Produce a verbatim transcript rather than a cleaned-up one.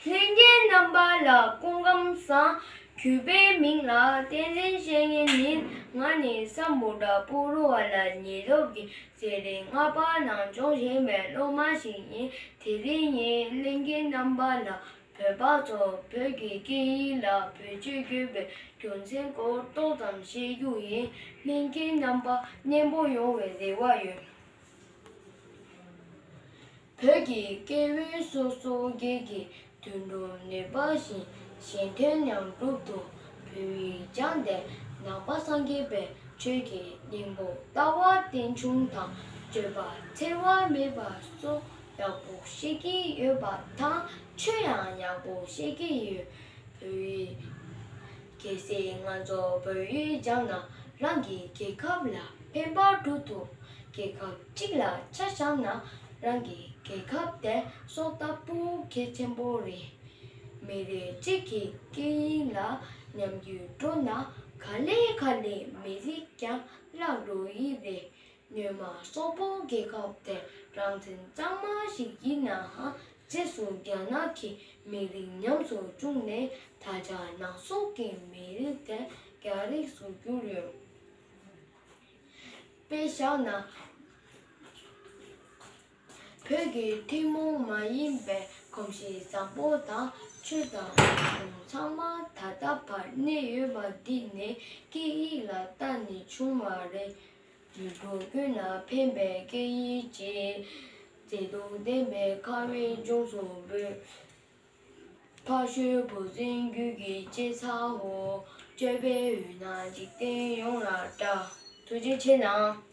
ལྷན་རྒྱས་རྣམ་པ་ལ་སྐུ་ཁམས་བཟང་། གུས་པའི་མིང་ལ་བསྟན་འཛིན་བཤེས་གཉེན་ཡིན། ང་ནི་སམ་བྷོ་ཊ་པུ་རུ་ཝ་ལ་ཉེ་རབས་ཀྱི་ཟས་རིགས་ལྔ་པ་ནང་སྦྱོང་བཞིན་པའི་སློབ་མ་ཞིག་ཡིན། དེ་རིང་ངས་ལྷན་རྒྱས་རྣམ་པ་ལ་བོད་པ་ཚོ་བོད་ཀྱི་སྐད་ཡིག་ལ་བེད་སྤྱོད་དགོས་པའི་རྒྱུ་མཚན་སྐོར་ཏོག་ཙམ་བཤད་རྒྱུ་ཡིན། ལྷན་རྒྱས་རྣམ་པ་སྙན་པོ་ཡོང་བའི་རེ་བ་ཡོད། བོད་ཀྱི་སྐྱེ་བོ་སོ་སོ་སྒེར་གྱི་དོན་སྒྲུབ་ནུས་པ་བཞིན་གཞན་དོན་ཡང་སྒྲུབ་ཏུ་བོད་ཡིག་སྦྱངས་ཏེ་ནང་པ་སངས་རྒྱས་པའི་ཆོས་ཀྱི་སྙིང་པོ་ལྟ་བ་རྟེན་འབྱུང་དང་སྤྱོད་པ་འཚེ་བ་མེད་པ་སོགས་ཡག་པོ་ཤེས་ཀྱི་ཡོད་པ་དང་ཆོས་ཡང་ཡག་པོ་ཤེས་ཀྱི་ཡོད། བོད་ཡིག་གལ་སྲིད་ང་ཚོ་བོད་ཡིག་སྦྱངས་ན་རང་གི་རྒྱལ་ཁབ་ལ་ཕན་པ་འགྲོ་ཐུབ། རྒྱལ་ཁབ་གཅིག་ལ་ཆ་བཞག་ན་རང་གི་རྒྱལ་ཁབ་དེ་སྲོག་ལྟ་བུ་གལ་ཆེན་པོ་རེད། མི་རིགས་གཅིག་གི་སྐད་ཡིག་ལ་ཉམས་རྒུད་འགྲོ་ན་ག་ལེ་ག་ལེ་མི་རིགས་ཀྱང་བརླག་འགྲོ་ཡི་རེད། སྔོན་མ་སོག་པོ་རྒྱལ་ཁབ་དེ་རང་བཙན་གཙང་མ་ཞིག་ཡིན་ནའང་རྗེས་སུ་རྒྱ་ནག་གི་མི་རིགས་ཉམས་སུ་བཅུག་ནས་ད་ཆ་ནང་སོག་གི་མི་རིགས་དེ་རྒྱ་རིགས་སུ་གྱུར་ཡོད། དཔེ་བཞག་ན། བོད་ཀྱི་ཐུན་མོང་མ་ཡིན་པའི་གོམས་གཤིས་བཟང་པོ་དང་ཆོས་དང་རིག་གཞུང་ཚང་མ་ད་ལྟ་བར་གནས་ཡོད་པ་འདི་ནི་སྐད་ཡིག་ལ་བརྟེན་ནས་བྱུང་བ་རེད། ཡུལ་གྲུ་ཀུན་ལ་ཕན་པའི་སྐད་ཡིག་ཅིག་མཛེས་སྡུག་ལྡན་པའི་ཁ་བའི་ལྗོངས་སུ་འབོད། ཕ་ཤོད་བུ་འཛིན་རྒྱུད་ཀྱི་སྐྱེ་ཚའོ། སྤྱོད་པའི་འོད་སྣང་འཇིག་རྟེན་ཡོངས་ལ་བཀྲ། ཐུགས་རྗེ་ཆེ་གནང་།